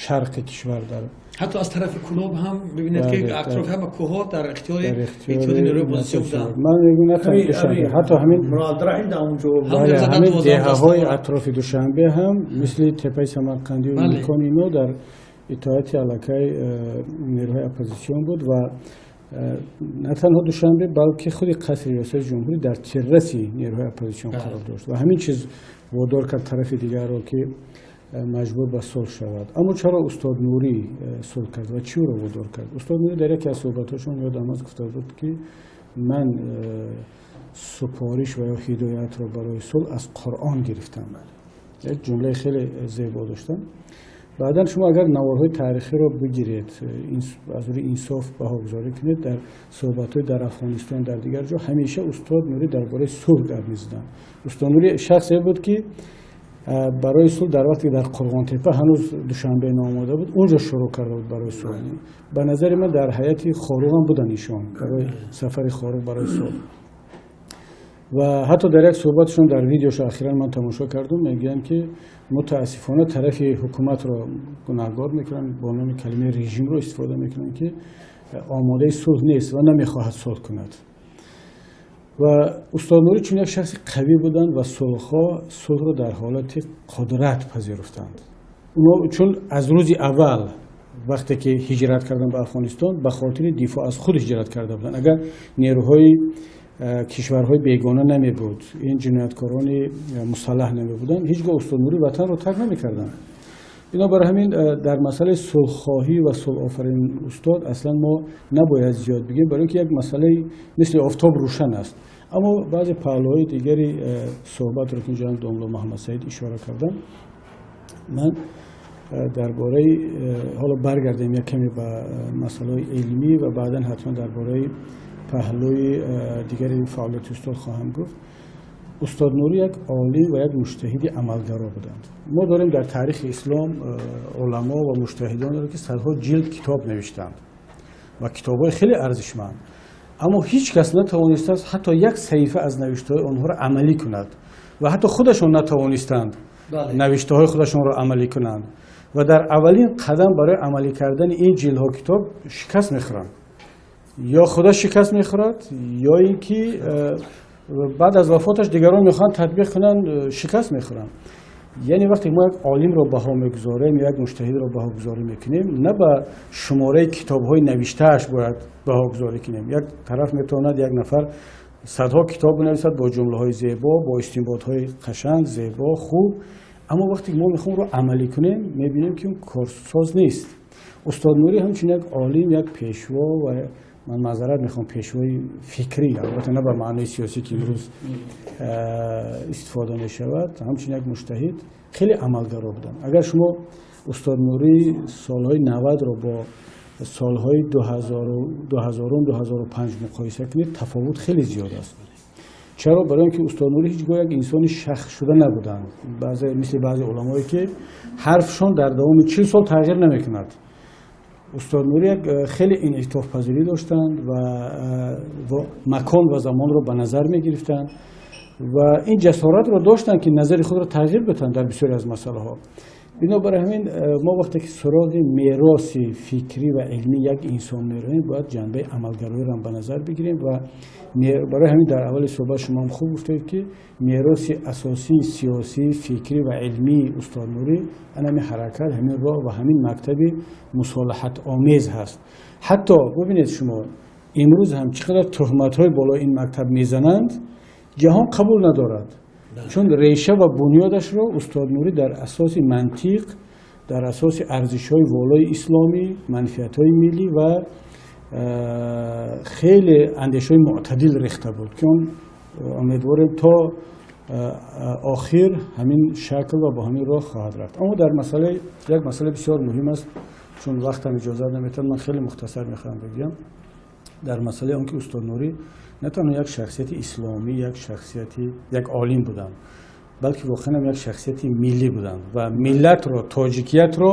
шарқи кишвар дар
Ҳатто аз тарафи Кӯлоб ҳам бибинед, ки атрофи ҳама кӯҳҳо дар ихтиёри иттиҳоди нерӯи оппозитсион буданд.
Ман мегӯям, на танҳо Душанбе, ҳатто ҳамин
Раҳим дар онҷо.
Ҳамин деҳаҳои атрофи Душанбе ҳам, мисли Тепаи Самарқандию Мулкон, ино дар итоати аллакай нерӯҳои оппозитсион буд. Ва на танҳо Душанбе, балки худи қасри риёсати ҷумҳурӣ дар тирраси нерӯҳои оппозитсион қарор дошт ва ҳамин чиз водор кард тарафи дигарро, ки маҷбур ба сулҳ шавад. Аммо чаро устод Нурӣ сулҳ кард ва чӣ ӯро водор кард? Устод Нурӣ дар яке аз суҳбатҳошон, ёдам аст, гуфта буд, ки ман супориш ва ё ҳидоятро барои сулҳ аз Қуръон гирифтам. Як ҷумлаи хеле зебо доштам. Баъдан шумо агар наворҳои таърихиро бигиред, аз рӯи инсоф баҳогузорӣ кунед, дар суҳбатҳои дар Афғонистон, дар дигар ҷо ҳамеша устод Нурӣ дар бораи сулҳ гап мезаданд. Устод Нурӣ шахсе буд, ки барои сулҳ дар вақте дар Қурғонтепа ҳанӯз Душанбе ноомода буд, унҷо шурӯъ карда буд барои сулҳ. Ба назари ман, дар ҳайати Хоруғ ҳам буданд ишон, барои сафари Хоруғ барои сулҳ. Ва ҳатто дар як суҳбатшон, дар видеошо ахиран ман тамошо кардам, мегӯянд, ки мутаассифона тарафи ҳукуматро гунаҳгор мекунанд, бо номи калимаи режимро истифода мекунанд, ки омодаи сулҳ нест ва намехоҳад сулҳ кунад. Ва устод Нурӣ чун як шахси қавӣ буданд ва сулҳхоҳ, сулҳро дар ҳолати қудрат пазируфтанд. Оно чун аз рӯзи аввал, вақте ки ҳиҷрат карданд ба Афғонистон, ба хотири дифоъ аз худ ҳиҷрат карда буданд. Агар нерӯҳои кишварҳои бегона намебуд, ин ҷинояткорони мусаллаҳ намебуданд, ҳеҷ гоҳ устод Нурӣ ватанро тарк намекарданд. Бинобар ҳамин, дар масъалаи сулҳхоҳӣ ва сулҳофарин устод аслан мо набояд зиёд бигем, барои ки як масъалаи мисли офтоб рӯшан аст. Аммо баъзе паҳлӯҳои дигари суҳбатро, ки ҷаноб домло Муҳаммадсаид ишора карданд, ман дар бораи, ҳоло баргардем як каме ба масъалаҳои илмӣ ва баъдан ҳатман дар бораи паҳлӯи дигари фаъолияти устод хоҳам гуфт. Устод Нурӣ як олим ва як муҷтаҳиди амалгаро буданд. Мо дорем дар таърихи ислом уламо ва муҷтаҳидонеро, ки садҳо ҷилд китоб навиштанд ва китобҳои хеле арзишманд, аммо ҳеҷ кас натавонистааст ҳатто як саҳифа аз навиштаҳои онҳоро амалӣ кунад ва ҳатто худашон натавонистанд навиштаҳои худашонро амалӣ кунанд ва дар аввалин қадам барои амалӣ кардани ин ҷилдҳо китоб шикаст мехӯранд, ё худаш шикаст мехӯрад, ё ин ки баъд аз вафоташ дигарон мехоҳанд татбиқ кунанд, шикаст мехӯранд. Яъне вақте мо як олимро баҳо мегузорем ё як муҷтаҳидро баҳогузорӣ мекунем, на ба шумораи китобҳои навиштааш бояд баҳогузорӣ кунем. Як тараф метавонад як нафар садҳо китоб бинависад бо ҷумлаҳои зебо, бо истинботҳои қашанг, зебо, хуб, аммо вақте мо мехоҳем ро амалӣ кунем, мебинем, ки он корсоз нест. Устод Нурӣ ҳамчун як олим, як пешво, ва ман маъзарат мехоҳам, пешвои фикрӣ, албатта на ба маънои сиёсӣ, ки имрӯз истифода мешавад, ҳамчун як муҷтаҳид хеле амалгаро буданд. Агар шумо устод Нурӣ солҳои 90-ро бо солҳои 2000-ум, 2005 муқоиса кунед, тафовут хеле зиёд аст. Чаро? Барои он ки устод Нурӣ ҳеҷ гоҳ як инсони шахс шуда набуданд, мисли баъзе уламое, ки ҳарфшон дар давоми 40 сол тағйир намекунад. Устод Нурӣ як хеле инъитофпазирӣ доштанд ва макон ва замонро ба назар мегирифтанд ва ин ҷасоратро доштанд, ки назари худро тағйир бидиҳанд дар бисёре аз масъалаҳо. Бинобар ҳамин, мо вақте ки суроғи мероси фикрӣ ва илмии як инсон меравем, бояд ҷанбаи амалгароиро ҳам ба назар бигирем. Ва барои ҳамин дар аввали суҳбат шумо ҳам хуб гуфтед, ки мероси асосии сиёсӣ, фикрӣ ва илмии устод Нурӣ ана ҳамин ҳаракат, ҳамин роҳ ва ҳамин мактаби мусолиҳатомез ҳаст. Ҳатто бубинед, шумо имрӯз ҳам чӣ қадар туҳматҳои болои ин мактаб мезананд, ҷаҳон қабул надорад, чун реша ва бунёдашро устод Нурӣ дар асоси мантиқ, дар асоси арзишҳои волои исломӣ, манфиатҳои миллӣ ва хеле андешаҳои мӯътадил рехта буд, ки он умедворем, то охир ҳамин шакл ва бо ҳамин роҳ хоҳад рафт. Аммо дар масъалаи, як масъала бисёр муҳим аст, чун вақтам иҷозат наметиҳад, ман хеле мухтасар мехоҳам бигӯям дар масъалаи он ки устод Нурӣ на танҳо як шахсияти исломӣ, як шахсияти, як олим буданд, балки воқеан ҳам як шахсияти миллӣ буданд ва миллатро, тоҷикиятро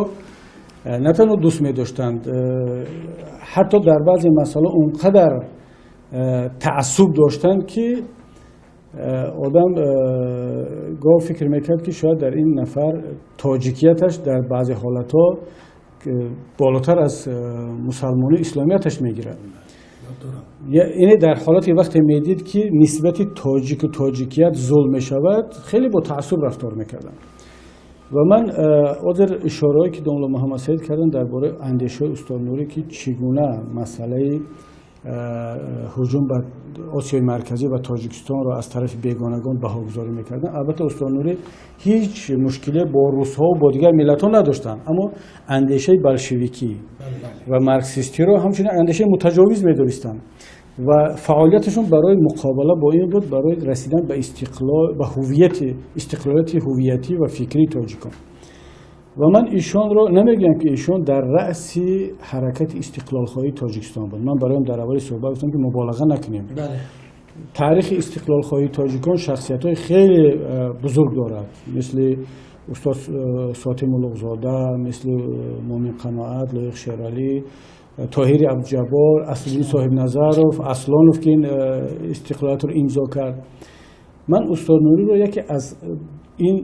на танҳо дӯст медоштанд, ҳатто дар баъзе масъала он қадар таассуб доштанд, ки одам гоҳ фикр мекард, ки шояд дар ин нафар тоҷикияташ дар баъзе ҳолатҳо болотар аз мусалмонӣ исломияташ мегирад. Яъне дар ҳолате вақте медид, ки нисбати тоҷику тоҷикият зулм мешавад, хеле бо таассуб рафтор мекарданд. Ва ман ҳозир ишораҳое, ки домла Муҳаммадсаид карданд дар бораи андешаҳои устод Нурӣ, ки чӣ гуна масъалаи ҳуҷум ба Осиёи Марказӣ ва Тоҷикистонро аз тарафи бегонагон баҳогузорӣ мекарданд, албатта, устод Нурӣ ҳеҷ мушкиле бо русҳо бо дигар миллатҳо надоштанд, аммо андешаи болшевикӣ ва марксистиро ҳамчунин андешаи мутаҷовиз медонистанд ва фаъолияташон барои муқобала бо ин буд, барои расидан ба истиқлол, ба ҳувияти, истиқлолияти ҳувиятӣ ва фикрии тоҷикон. Ва ман ишонро намегӯям, ки ишон дар раъси ҳаракати истиқлолхоҳии Тоҷикистон буд. Ман бароям дар аввали суҳбат гуфтам, ки муболиға накунем. Таърихи истиқлолхоҳии тоҷикон шахсиятҳои хеле бузург дорад, мисли устод Сотим Улуғзода, мисли Мумин Қаноат, Лоиқ Шералӣ, Тоҳири Абдуҷаббор, Аслиддин Соҳибназаров, Аслонов, ки ин истиқлолиятро имзо кард. Ман устод Нуриро яке аз ин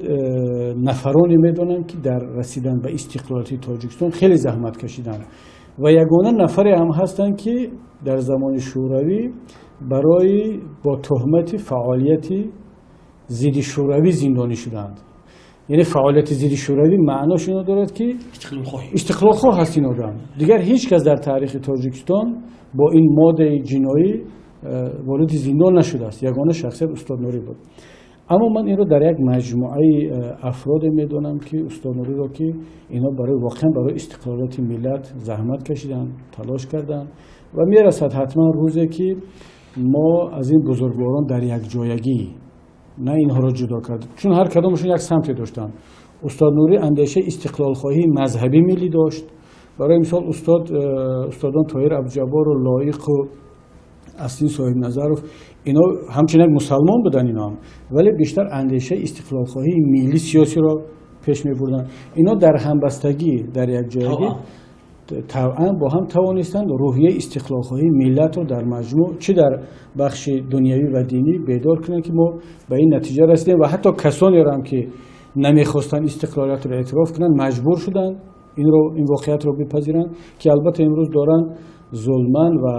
нафароне медонам, ки дар расидан ба истиқлолияти Тоҷикистон хеле заҳмат кашиданд ва ягона нафаре ҳам ҳастанд, ки дар замони Шӯравӣ барои бо туҳмати фаъолияти зидди шӯравӣ зиндонӣ шуданд. Яъне фаъолияти зидди шӯравӣ маънош ино дорад, ки истиқлолхоҳ ҳаст ин одам. Дигар ҳеҷ кас дар таърихи Тоҷикистон бо ин моддаи ҷиноӣ вориди зиндон нашудааст. Ягона шахсият устод Нурӣ буд. Аммо ман инро дар як маҷмӯаи афроде медонам, ки устод Нуриро, ки инҳо барои воқеан барои истиқлолияти миллат заҳмат кашиданд, талош карданд. Ва мерасад ҳатман рӯзе, ки мо аз ин бузургворон дар якҷоягӣ, на инҳоро ҷудо кард, чун ҳар кадомашон як самте доштанд. Устод Нурӣ андешаи истиқлолхоҳии мазҳабӣ миллӣ дошт. Барои мисол, устодон Тоҳир Абдуҷаббору Лоиқу Аслиддин Соҳибназаров, ино ҳамчунин як мусалмон буданд ино ҳам, вале бештар андешаи истиқлолхоҳии миллӣ сиёсиро пеш мебурданд. Ино дар ҳамбастагӣ, дар якҷоягӣ табъан бо ҳам тавонистанд рӯҳияи истиқлолхоҳии миллатро дар маҷмӯъ, чӣ дар бахши дунявӣ ва динӣ, бедор кунанд, ки мо ба ин натиҷа расидем. Ва ҳатто касонеро ҳам, ки намехостанд истиқлолиятро эътироф кунанд, маҷбур шуданд инро, ин воқеиятро бипазиранд, ки албатта имрӯз доранд зулман ва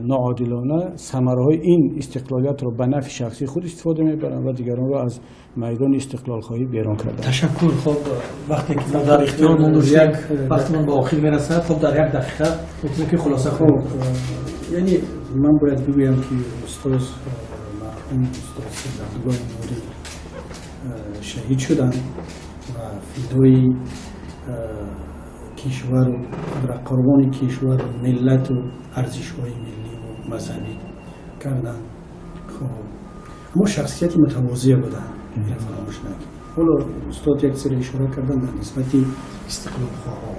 ноодилона самараҳои ин истиқлолиятро ба нафъи шахсии худ истифода мебаранд ва дигаронро аз майдони истиқлолхоҳӣ берун карданд.
Ташаккур. Хоб, вақте ки мо дар ихтиёрмон доштем, вақтмон ба охир мерасад. Хоб, дар як дақиқа метавонем, ки хулоса кунем.
Яъне ман бояд бигӯям, ки устоз, марҳум устод Абдуллои Нурӣ шаҳид шуданд ва фидои кишвару қурбони кишвару миллату арзишҳои милливу мазҳабӣ карданд. Хоб, аммо шахсияти мутавозеъ буданд, ина фаромӯш накунем. Ҳоло устод як чизро ишора карданд дар нисбати истиқлолхоҳҳо.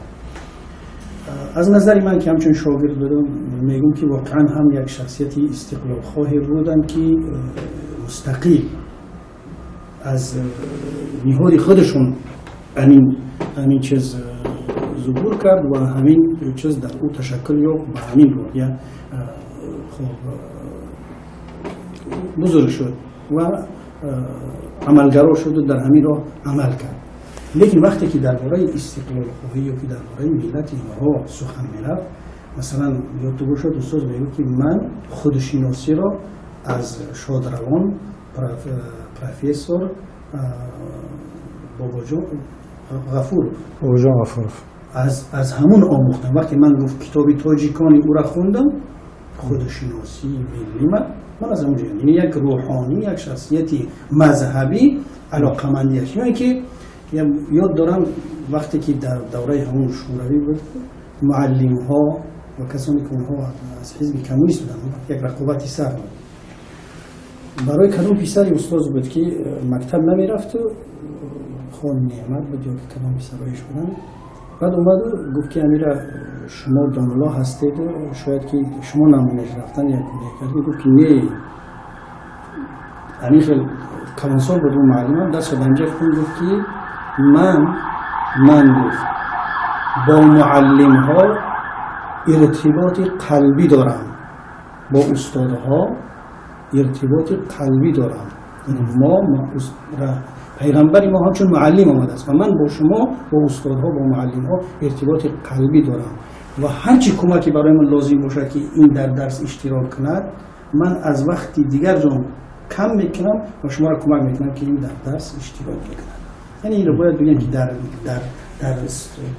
Аз назари ман, ки ҳамчун шогирд будам, мегӯм, ки воқеан ҳам як шахсияти истиқлолхоҳе буданд, ки мустақил аз ниҳоди худашон ҳамин чиз зуҳур кард ва ҳамин чиз дар ӯ ташаккул ёфт, ба ҳамин рӯҳия хоб бузург шуд ва амалгаро шуду дар ҳамин роҳ амал кард. Лекин вақте ки дар бораи истиқлолхоҳӣ ё ки дар бораи миллати инҳо сухан мерафт, масалан, ёдту бошад, устоз мегӯфт, ки ман худшиносиро аз шодравон профессор Бобоҷон Ғафуров,
Бобоҷон Ғафуров,
аз ҳамун омӯхтам. Вақте ман, гуфт, китоби «Тоҷикони» ӯра хондам, худшиносии миллима ман аз ҳамун ҷо, яъне як рӯҳонӣ, як шахсияти мазҳабӣ алоқамандиаш. Ё ин ки ёд дорам, вақте ки дар давраи ҳамун Шӯравӣ буд, муаллимҳо ва касоне, ки онҳо аз ҳизби коммунист буданд, як рақобати сар буд. Барои кадом писари устоз буд, ки мактаб намерафту, Хон Неъмат буд ё ки кадом писароиш буданд, баъд омаду гуфт, ки амира, шумо домулло ҳастеду шояд ки шумо намонеш рафтан як кард. Гуфт, ки не, ҳамин хел калонсол буд ӯ муаллимам, дастро банҷа кун, гуфт, ки ман, гуфт, бо муаллимҳо иртиботи қалбӣ дорам, бо устодҳо иртиботи қалбӣ дорам. Мо пайғамбари мо ҳамчун муаллим омадааст ва ман бо шумо, бо устодҳо, бо муаллимҳо иртиботи қалбӣ дорам ва ҳарчи кӯмаке барои ман лозим бошад, ки ин дар дарс иштирок кунад, ман аз вақти дигар ҷон кам мекунам ва шуморо кӯмак мекунам, ки ин дар дарс иштирок мекунад. Яъне инро бояд бигӯем, ки дар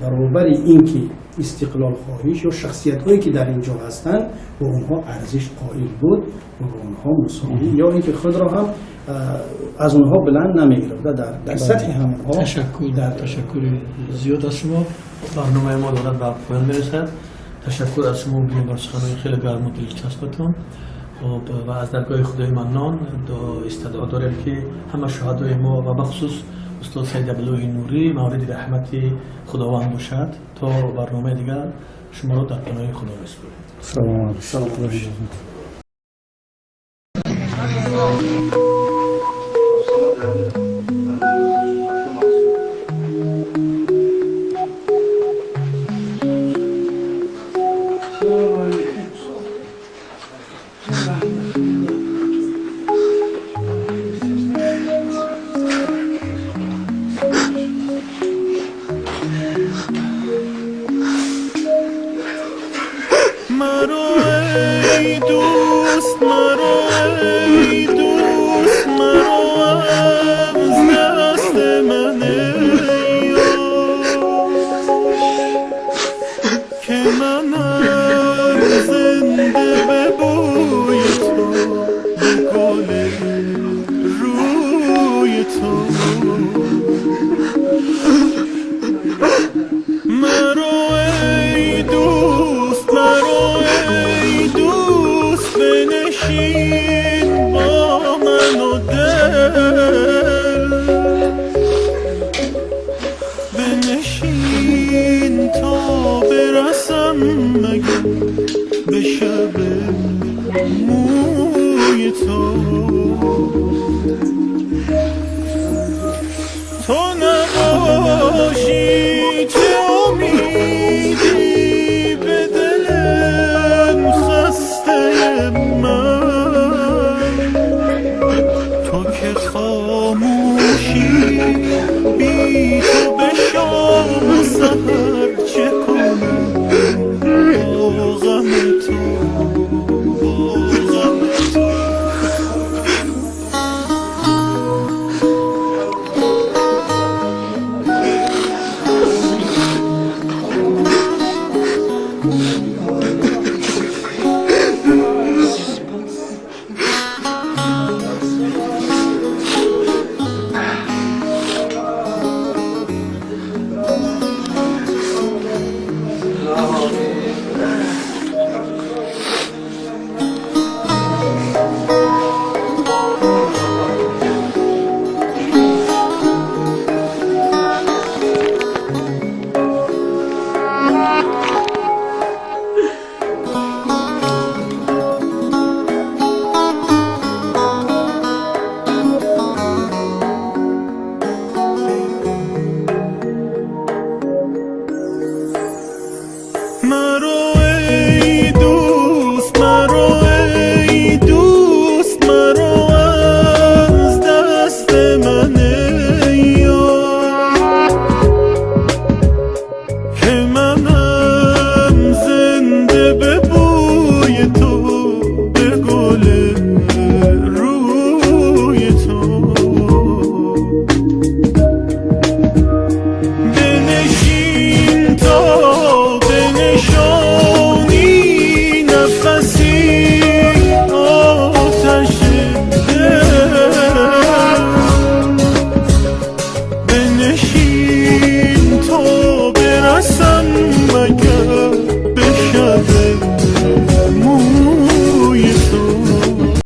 баробари ин ки истиқлолхоҳиш ё шахсиятҳое ки дар ин ҷо ҳастанд, бо онҳо арзиш қоил буд ва бо онҳо мусовӣ ё ин ки худро ҳам аз онҳо баланд намегирифт дар сатҳи ҳамонҳо.
Ташаккур, ташаккури зиёд аз шумо. Барномаи мо дорад ба поён мерасад. Ташаккур аз шумо бар суханои хеле гарму дилчаспатон. Хуб, ва аз даргоҳи Худои Маннон истидъо дорем, ки ҳама шуҳадои мо ва бахусус устод Саид Абдуллоҳи Нурӣ мавриди раҳмати Худованд бошад. То барномаи дигар шуморо дар паноҳи Худо месупорем.
Саломат.
Саломат бошед.
مرو ای دوست، مرو ای دوست، مرو از دست من ای یار، که منم زنده به بوی تو، به گل روی تو. مرو ای دوست، مرو ای دوست، بنشین با من و دل، بنشین تا برسم مگه به شب موی تو. تو نباشی چه امیدی به دلم خسته من، تو که خاموشی بی تو.